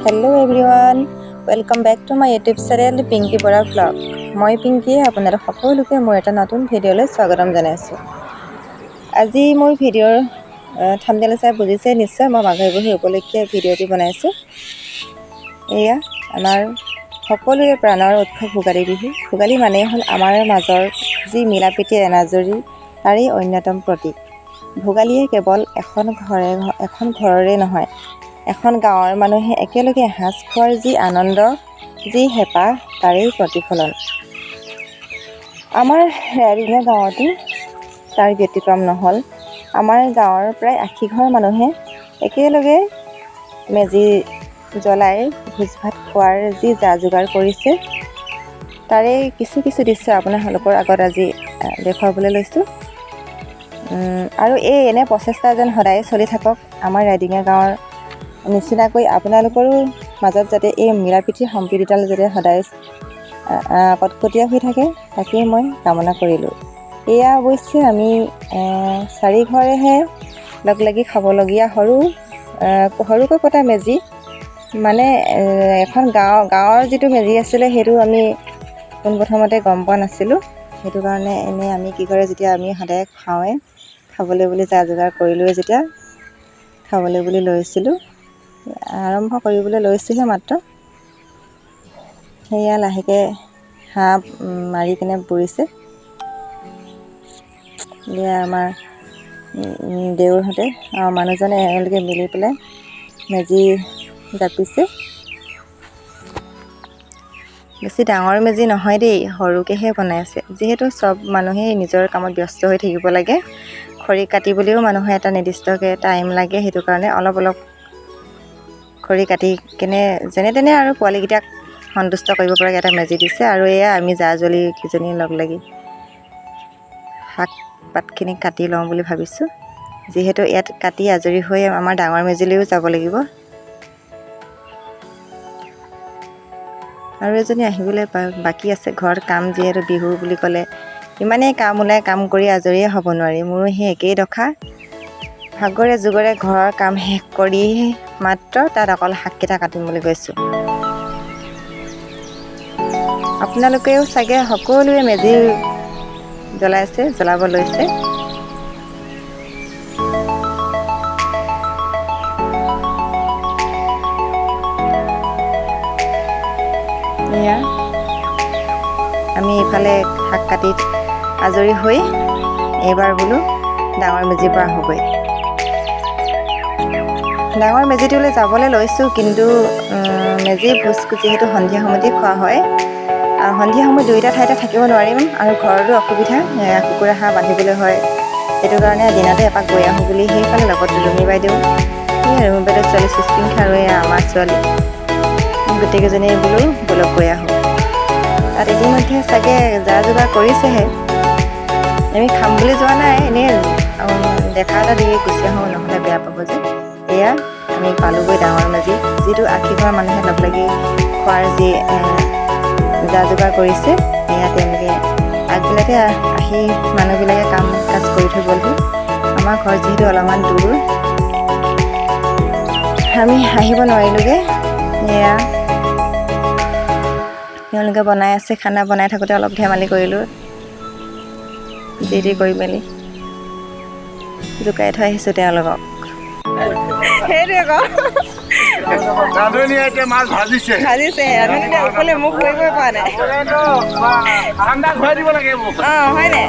Hello everyone, welcome back to my YouTube channel Pinky Bora vlog. মই পিংকিয়ে আপোনালোক সকলোকে মোৰ এটা নতুন ভিডিঅ'লৈ স্বাগতম জনাইছোঁ। আজি মোৰ ভিডিঅ'ৰ থাম্বনেইল চাই বুজিছে নিশ্চয়, মই মাঘৰ বিহু উপলক্ষে ভিডিঅ'টি বনাইছোঁ। এয়া আমাৰ সকলোৰে প্ৰাণৰ উৎসৱ ভোগালী বিহু। ভোগালী মানেই হ'ল আমাৰ মাজৰ যি মিলা প্ৰীতিৰ এনাজৰী, তাৰেই অন্যতম প্ৰতীক। ভোগালীয়ে কেৱল এখন ঘৰৰে নহয়, এখন গাঁৱৰ মানুহে একেলগে এসাঁজ খোৱাৰ যি আনন্দ, যি হেঁপাহ, তাৰেই প্ৰতিফলন। আমাৰ ৰাইডিঙীয়া গাঁৱতো তাৰ ব্যতিক্ৰম নহ'ল। আমাৰ গাঁৱৰ প্ৰায় 80 ঘৰ মানুহে একেলগে মেজি জ্বলাই ভোজ ভাত খোৱাৰ যি যা যোগাৰ কৰিছে, তাৰে কিছু কিছু দৃশ্য আপোনালোকৰ আগত আজি দেখুৱাবলৈ লৈছোঁ। আৰু এই এনে প্ৰচেষ্টা যেন সদায় চলি থাকক। আমাৰ ৰাইডিঙীয়া গাঁৱৰ নিচিনাকৈ আপোনালোকৰো মাজত যাতে এই মিলা প্ৰীতিৰ সম্প্ৰীতিডাল যাতে সদায় কটকটীয়া হৈ থাকে, তাকেই মই কামনা কৰিলোঁ। এয়া অৱশ্যে আমি চাৰিঘৰেহে লগ লাগি খাবলগীয়া সৰুকৈ পতা মেজি, মানে এখন গাঁৱৰ যিটো মেজি আছিলে সেইটো আমি পোনপ্ৰথমতে গম পোৱা নাছিলোঁ। সেইটো কাৰণে এনেই আমি কি কৰে, যেতিয়া আমি সদায় খাওঁৱে, খাবলৈ বুলি যা যোগাৰ কৰিলোঁৱে, যেতিয়া খাবলৈ বুলি লৈছিলোঁ, আৰম্ভ কৰিবলৈ লৈছোঁহে মাত্ৰ, সেয়া লাহেকৈ হাঁহ মাৰি কিনে পুৰিছে। এয়া আমাৰ দেউৰহঁতে মানুহজনে এওঁলোকে মিলি পেলাই মেজি জাপিছে। বেছি ডাঙৰ মেজি নহয় দেই, সৰুকৈহে বনাইছে। যিহেতু চব মানুহেই নিজৰ কামত ব্যস্ত হৈ থাকিব লাগে, খৰি কাটিবলৈও মানুহে এটা নিৰ্দিষ্টকৈ টাইম লাগে, সেইটো কাৰণে অলপ অলপ খৰি কাটি কেনে যেনে তেনে আৰু পোৱালিকেইটাক সন্তুষ্ট কৰিব পৰাকৈ এটা মেজি দিছে। আৰু এয়া আমি জা জলি কেইজনী লগ লাগি শাক পাতখিনি কাটি লওঁ বুলি ভাবিছোঁ। যিহেতু ইয়াত কাটি আজৰি হৈ আমাৰ ডাঙৰ মেজিলৈও যাব লাগিব। আৰু এজনী আহিবলৈ বাকী আছে, ঘৰত কাম, যিহেতু বিহু বুলি ক'লে ইমানেই কাম ওলাই, কাম কৰি আজৰিয়ে হ'ব নোৱাৰি। মোৰো সেই একেই দশা, ভাগৰে যুগৰে ঘৰৰ কাম শেষ কৰি মাত্ৰ তাত অকল শাককেইটা কাটিম বুলি গৈছোঁ। আপোনালোকেও চাগে সকলোৱে মেজি জ্বলাইছে, জ্বলাব লৈছে। এয়া আমি ইফালে শাক কাটি আজৰি হৈ এইবাৰ বোলো ডাঙৰ মেজিৰ পৰা আহোঁগৈ। ডাঙৰ মেজিটোলৈ যাবলৈ লৈছোঁ, কিন্তু মেজি ভোজ যিহেতু সন্ধিয়া সময়তে খোৱা হয়, আৰু সন্ধিয়া সময়ত দুয়োটা ঠাইতে থাকিব নোৱাৰিম আৰু ঘৰতো অসুবিধা, কুকুৰা হাঁহ বান্ধিবলৈ হয়, সেইটো কাৰণে দিনতে এপাক গৈ আহোঁ বুলি সেইফালে লগত ৰুমি বাইদেউ, সেই ৰুমি বাইদেউ ছোৱালী সুস্মিংখা আৰু এয়া আমাৰ ছোৱালী, গোটেইকেইজনীয়ে বোলো ব'লক গৈ আহোঁ। তাত ইতিমধ্যে চাগে যা যোগাৰ কৰিছেহে, আমি খাম বুলি যোৱা নাই, এনেই দেখা এটা দি গুচি আহোঁ, নহ'লে বেয়া পাব যে। এয়া আমি পালোগৈ ডাঙৰ মেজি, যিটো 80 ঘৰ মানুহে লগ লাগি খোৱাৰ যি যা যোগাৰ কৰিছে, এয়া তেওঁলোকে আগবিলাকে আহি মানুহবিলাকে কাম কাজ কৰি থৈ গ'লহি। আমাৰ ঘৰ যিহেতু অলপমান দূৰ, আমি আহিব নোৱাৰিলোগৈ। এয়া তেওঁলোকে বনাই আছে, খানা বনাই থাকোঁতে অলপ ধেমালি কৰিলোঁ, যি টি কৰি মেলি জোকাই থৈ আহিছোঁ তেওঁলোকক। সেইটোৱে আকৌ মাছ ভাজিছে ভাজিছে, ৰান্ধনীয়ে অকলে মোক কৰিবই পৰা নাই। হয়নে?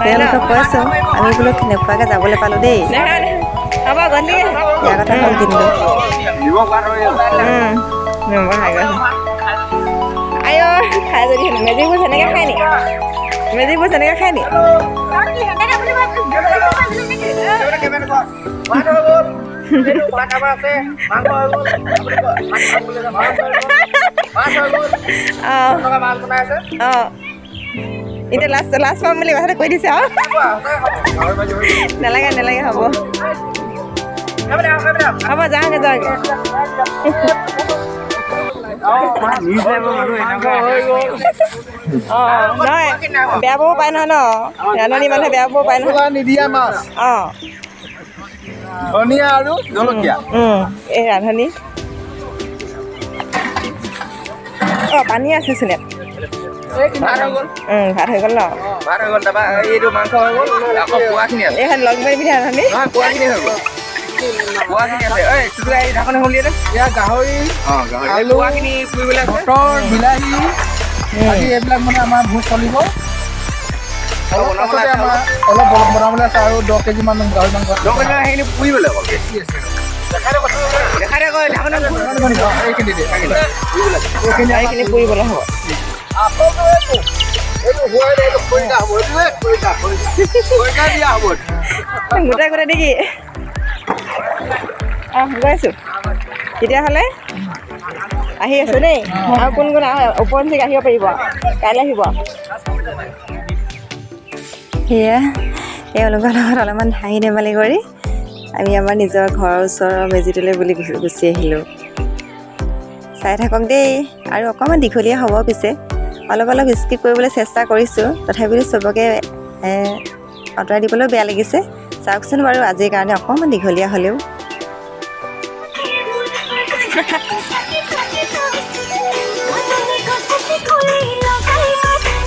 তেওঁলোকক কৈছোঁ আমি বোলো নোখোৱাকৈ যাবলৈ পালোঁ দেই। হ'ব গধূলি ইয়াৰ কথা হ'ল কিন্তু আই খাই যদি মেজি ভোজ সেনেকৈ খায় নি? মেজি ভোজ সেনেকৈ খায় নি? অঁ, এতিয়া লাষ্ট লাষ্ট পাম বুলি কথাটো কৈ দিছে। আৰু নালাগে নালাগে, হ'ব হ'ব, যাওঁগে যাওঁগে। অঁ নহয়, বেয়া পাব পায় নহয় ন, ৰান্ধনী মানুহে বেয়া পাব পায় নহয়। অঁ। ধনিয়া আৰু জলকীয়া। এই ৰান্ধনি। অঁ, পানী আছে চোন ইয়াত। ভাত হৈ গ'ল। ভাত হৈ গ'ল ন? ভাত হৈ গ'ল, তাৰপৰা এইটো মাংস হৈ গ'ল, আকৌ পোৱাখিনি আছে। এইখন লগ মাৰি পিন্ধে ৰান্ধনি। নহয়, পোৱাখিনি হৈ গ'ল, পোৱাখিনি আছে। ঐ চুচুকা, এই ঢাকনি উলিয়াই দে। এয়া গাহৰি, অঁ, গাহৰি। আলু, পোৱাখিনি পুৰিবলৈ আছে। মটৰ, বিলাহী আদি এইবিলাক মানে আমাৰ ভোজ চলিব। অলপ বনাবলৈ পাছতে আছে। আমাৰ অলপ বনাবলৈ আছে আৰু 10 কেজিমান গাহৰি মাংস আছে। 10 কেজি সেইখিনি পুৰিবলৈ অকল। বেছি আছে। দেখাই দে আকৌ, ঢাকনি খোল। এইখিনি দে, এইখিনি। এইখিনি পুৰিবলৈ হ'ব। আচলটো এইটো এইটো হোৱাই নাই, এইটো খৰিকা হ'ব, এইটো খৰিকা খৰিকা খৰিকা দিয়া হ'ব। গোটাই গোটাই নেকি? অঁ, গৈ আছোঁ তেতিয়াহ'লে। আহি আছোঁ দেই। আৰু কোন কোন ওপৰঞ্চি আহিব পাৰিব? কাইলৈ আহিব। সেয়া তেওঁলোকৰ লগত অলপমান হাঁহি ধেমালি কৰি আমি আমাৰ নিজৰ ঘৰৰ ওচৰৰ মেজিটোলৈ বুলি গুচি আহিলোঁ। চাই থাকক দেই, আৰু অকণমান দীঘলীয়া হ'ব। পিছে অলপ অলপ স্কিপ কৰিবলৈ চেষ্টা কৰিছোঁ, তথাপিতো চবকে আঁতৰাই দিবলৈও বেয়া লাগিছে। চাওকচোন বাৰু, আজিৰ কাৰণে অকণমান দীঘলীয়া হ'লেও।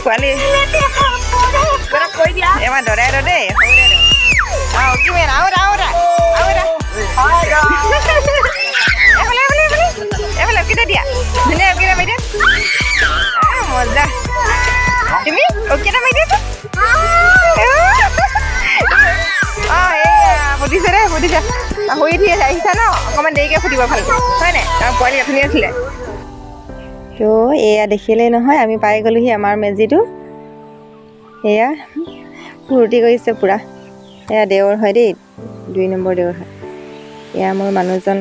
পোৱালি এবাৰ দদাই দেই, সৰু দাদা। অঁ, কিমান আৰু এটা, আৰু এটা, আৰু এটা। এইফালে, এইফালে, এইফালে, এইফালে। কেইটা দিয়া, ধুনীয়া কেইটা মাৰি দিয়া। মজা। তুমি কেইটা মাৰি দিয়া। অঁ, এইয়া ফুটিছে দেই, ফুটিছে। শুই উঠি আহিছা ন, অকণমান দেৰিকৈ ফুটিব ভালকৈ, হয় নাই? অঁ, পোৱালি অথনি আছিলে তো। এয়া দেখিলেই নহয়, আমি পাই গ'লোহি আমাৰ মেজিটো। এয়া ফূৰ্তি কৰিছে পূৰা। এয়া দেওৰ হয় দেই, 2 নম্বৰ দেওৰ হয়। এয়া মোৰ মানুহজন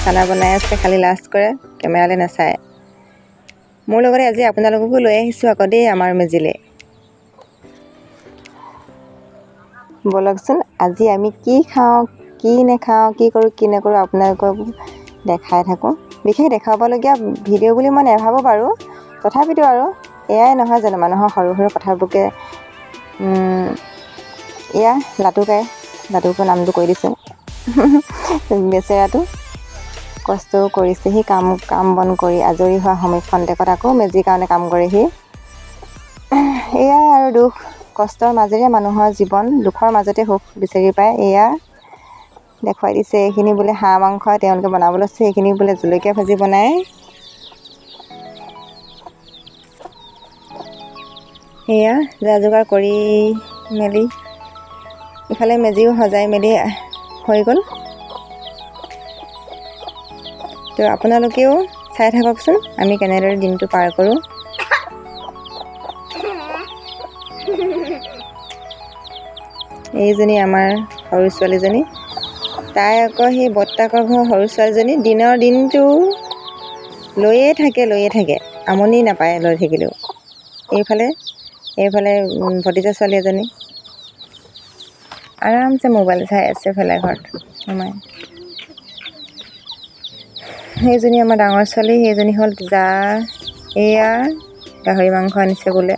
খানা বনাই আছে, খালি লাজ কৰে, কেমেৰালৈ নাচায়। মোৰ লগতে আজি আপোনালোককো লৈ আহিছোঁ আকৌ দেই আমাৰ মেজিলৈ। ব'লকচোন, আজি আমি কি খাওঁ, কি নাখাওঁ, কি কৰোঁ, কি নকৰোঁ, আপোনালোকক দেখাই থাকোঁ। বিশেষ দেখুৱাবলগীয়া ভিডিঅ' বুলি মই নাভাবোঁ বাৰু, তথাপিতো আৰু এয়াই নহয় জানো মানুহৰ সৰু সৰু কথাবোৰকে। এয়া লাটুকাই, লাটুকৰ নামটো কৈ দিছোঁ। বেচেৰাটো কষ্টও কৰিছে সি। কাম কাম বন কৰি আজৰি হোৱা সময় খন্তেকত আকৌ মেজিৰ কাৰণে কাম কৰে সি। এয়াই আৰু, দুখ কষ্টৰ মাজেৰে মানুহৰ জীৱন, দুখৰ মাজতে সুখ বিচাৰি পায়। এয়া দেখুৱাই দিছে, এইখিনি বোলে হাঁহ মাংস তেওঁলোকে বনাব লৈছে, এইখিনি বোলে জলকীয়া ভাজি বনায়। এয়া যা যোগাৰ কৰি মেলি ইফালে মেজিও সজাই মেলি হৈ গ'ল। তো আপোনালোকেও চাই থাককচোন আমি কেনেদৰে দিনটো পাৰ কৰোঁ। এইজনী আমাৰ সৰু ছোৱালীজনী। তাই আকৌ সেই বৰ্তাকৰ ঘৰৰ সৰু ছোৱালীজনী, দিনৰ দিনটো লৈয়ে থাকে, লৈয়ে থাকে, আমনি নাপায় লৈ থাকিলেও। এইফালে এইফালে ভতিজা ছোৱালী এজনী আৰামছে মোবাইল চাই আছে ভেলাঘৰত সোমাই। সেইজনী আমাৰ ডাঙৰ ছোৱালী, সেইজনী হ'ল জা। এয়া গাহৰি মাংস আনিছে বোলে।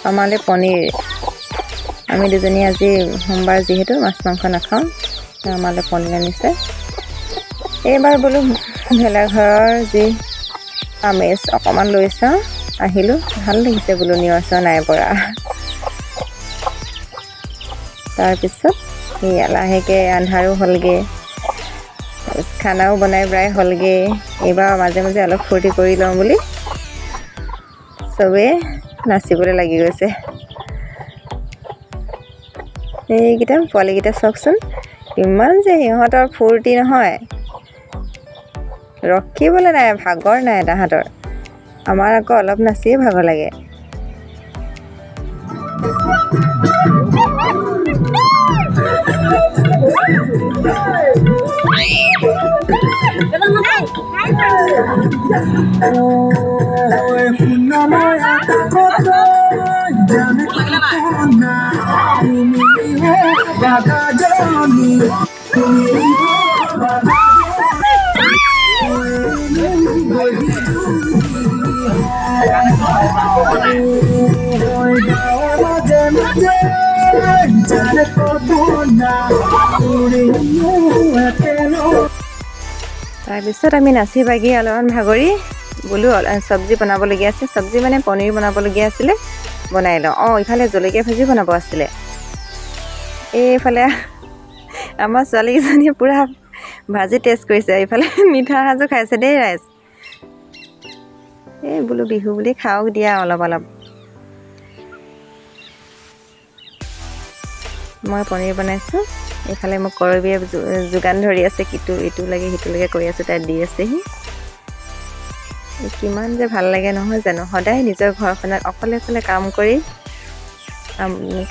আমালৈ পনীৰ। আমি দুজনী আজি সোমবাৰ যিহেতু মাছ মাংস নাখাওঁ, আমালৈ পনীৰ আনিছে। এইবাৰ বোলো ভেলাঘৰৰ যি আমেজ অকণমান লৈ চাওঁ, আহিলোঁ। ভাল লাগিছে বোলো, নিয়ৰ চিয়ৰ নাই পৰা। তাৰপিছত সেয়া লাহেকৈ আন্ধাৰো হ'লগৈ, খানাও বনাই প্ৰায় হ'লগৈ। এইবাৰ মাজে মাজে অলপ ফূৰ্তি কৰি লওঁ বুলি চবেই নাচিবলৈ লাগি গৈছে। এইকেইটা পোৱালিকেইটা চাওকচোন, ইমান যে সিহঁতৰ ফূৰ্তি নহয়, ৰখিবলৈ নাই, ভাগৰ নাই তাহাঁতৰ। আমাৰ আকৌ অলপ নাচিয়ে ভাগৰ লাগে। তুমি। তাৰপিছত আমি নাচি বাগি অলপমান ভাগৰি বোলো চব্জি বনাবলগীয়া আছে, চব্জি মানে পনীৰ বনাবলগীয়া আছিলে, বনাই লওঁ। অঁ, ইফালে জলকীয়া ভাজি বনাব আছিলে। এইফালে আমাৰ ছোৱালীকেইজনীয়ে পূৰা ভাজি টেষ্ট কৰিছে, এইফালে মিঠা সাজো খাইছে দেই ৰাইজ। এই বোলো বিহু বুলি খাওক দিয়া অলপ অলপ। মই পনীৰ বনাইছোঁ, এইফালে মোক কৰবীয়ে যোগান ধৰি আছে, কিটো ইটো লাগে সিটো লাগে কৰি আছোঁ, তাই দি আছেহি। কিমান যে ভাল লাগে নহয় জানো, সদায় নিজৰ ঘৰখনত অকলে অকলে কাম কৰি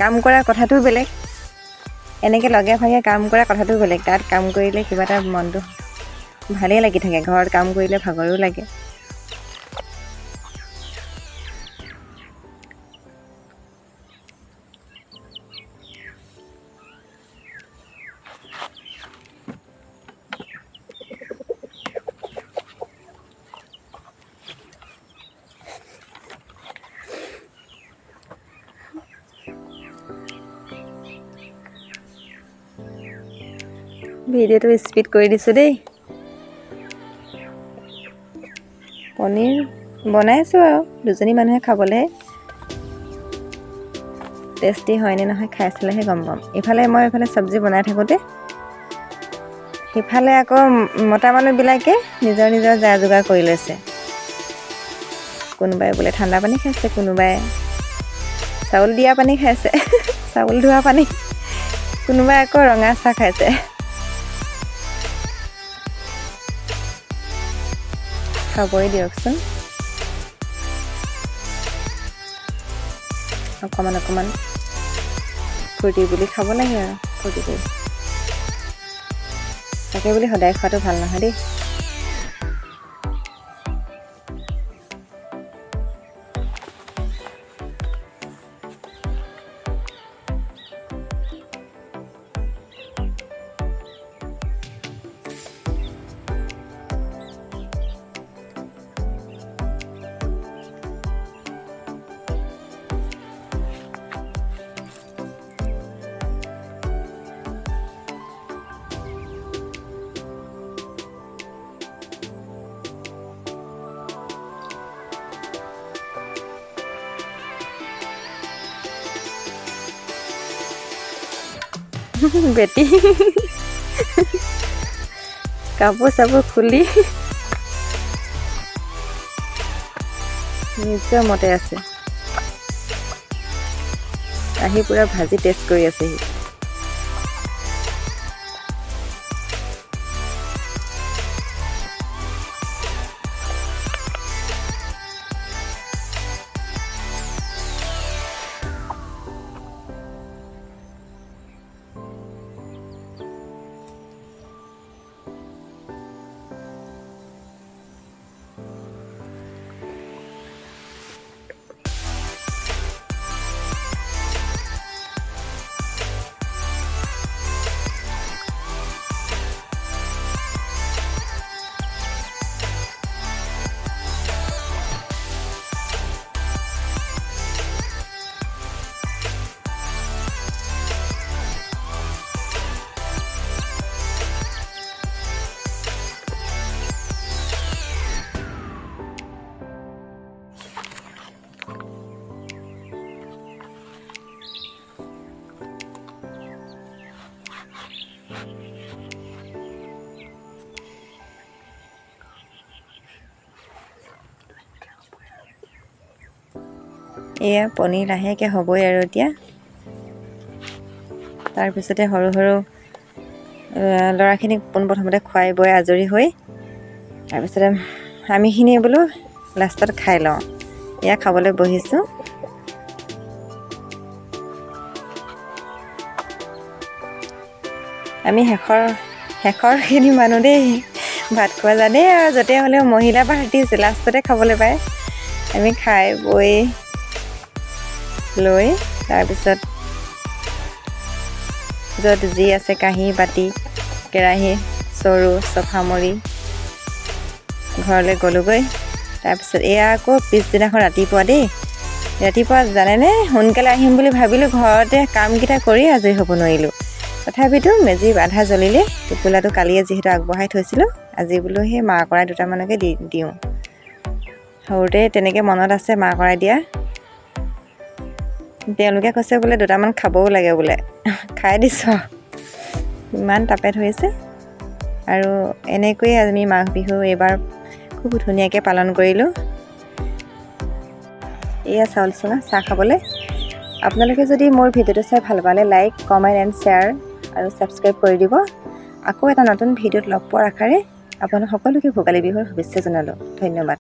কাম কৰা কথাটোও বেলেগ, এনেকৈ লগে ভাগে কাম কৰা কথাটোও বেলেগ। তাত কাম কৰিলে কিবা এটা মনটো ভালেই লাগি থাকে, ঘৰত কাম কৰিলে ভাগৰো লাগে। ভিডিঅ'টো স্পীড কৰি দিছোঁ দেই। পনীৰ বনাইছোঁ আৰু দুজনী মানুহে খাবলৈ, টেষ্টি হয়নে নহয় খাই চালেহে গম পাম। ইফালে মই এইফালে চব্জি বনাই থাকোঁতে সিফালে আকৌ মতা মানুহবিলাকে নিজৰ নিজৰ যা যোগাৰ কৰি লৈছে। কোনোবাই বোলে ঠাণ্ডা পানী খাইছে, কোনোবাই চাউল দিয়া পানী খাইছে, চাউল ধোৱা পানী, কোনোবাই আকৌ ৰঙা চাহ খাইছে। খাবই দিয়কচোন, অকণমান অকণমান ফূৰ্তি বুলি খাব লাগে আৰু ফূৰ্তি কৰি। তাকে বুলি সদায় খোৱাটো ভাল নহয় দেই। বেটি কাপোৰ চাপোৰ খুলি নিজৰ মতে আছে, আহি পূৰা ভাজি টেষ্ট কৰি আছেহি। এয়া পনীৰ লাহেকৈ হ'বই আৰু এতিয়া। তাৰপিছতে সৰু সৰু ল'ৰাখিনিক পোনপ্ৰথমতে খুৱাই বৈ আজৰি হৈ তাৰপিছতে আমিখিনি বোলো লাষ্টত খাই লওঁ। এয়া খাবলৈ বহিছোঁ। আমি শেষৰখিনি মানুহ দেই, ভাত খোৱা জানেই আৰু, য'তে হ'লেও মহিলা পাৰ্টি লাষ্টতে খাবলৈ পায়। আমি খাই বৈ লৈ তাৰপিছত য'ত যি আছে কাঁহী বাতি কেৰাহী চৰু চব সামৰি ঘৰলৈ গ'লোগৈ। তাৰপিছত এয়া আকৌ পিছদিনাখন ৰাতিপুৱা দেই, ৰাতিপুৱা জানেনে সোনকালে আহিম বুলি ভাবিলোঁ, ঘৰতে কামকেইটা কৰি আজৰি হ'ব নোৱাৰিলোঁ। তথাপিতো মেজি আধা জ্বলিলে। টোপোলাটো কালিয়ে যিহেতু আগবঢ়াই থৈছিলোঁ, আজি বোলো সেই মাহ কৰাই দুটামানকে দি দিওঁ। সৰুতে তেনেকৈ মনত আছে মাহ কৰাই দিয়া। তেওঁলোকে কৈছে বোলে দুটামান খাবও লাগে বোলে, খাই দিছোঁ আৰু। ইমান তাপে ধৰিছে। আৰু এনেকৈয়ে আমি মাঘ বিহু এইবাৰ খুব ধুনীয়াকৈ পালন কৰিলোঁ। এয়া চাউল চুঙা চাহ খাবলৈ। আপোনালোকে যদি মোৰ ভিডিঅ'টো চাই ভাল পালে, লাইক, কমেণ্ট এণ্ড শ্বেয়াৰ আৰু ছাবস্ক্ৰাইব কৰি দিব। আকৌ এটা নতুন ভিডিঅ'ত লগ পোৱাৰ আশাৰে আপোনালোক সকলোকে ভোগালী বিহুৰ শুভেচ্ছা জনালোঁ। ধন্যবাদ।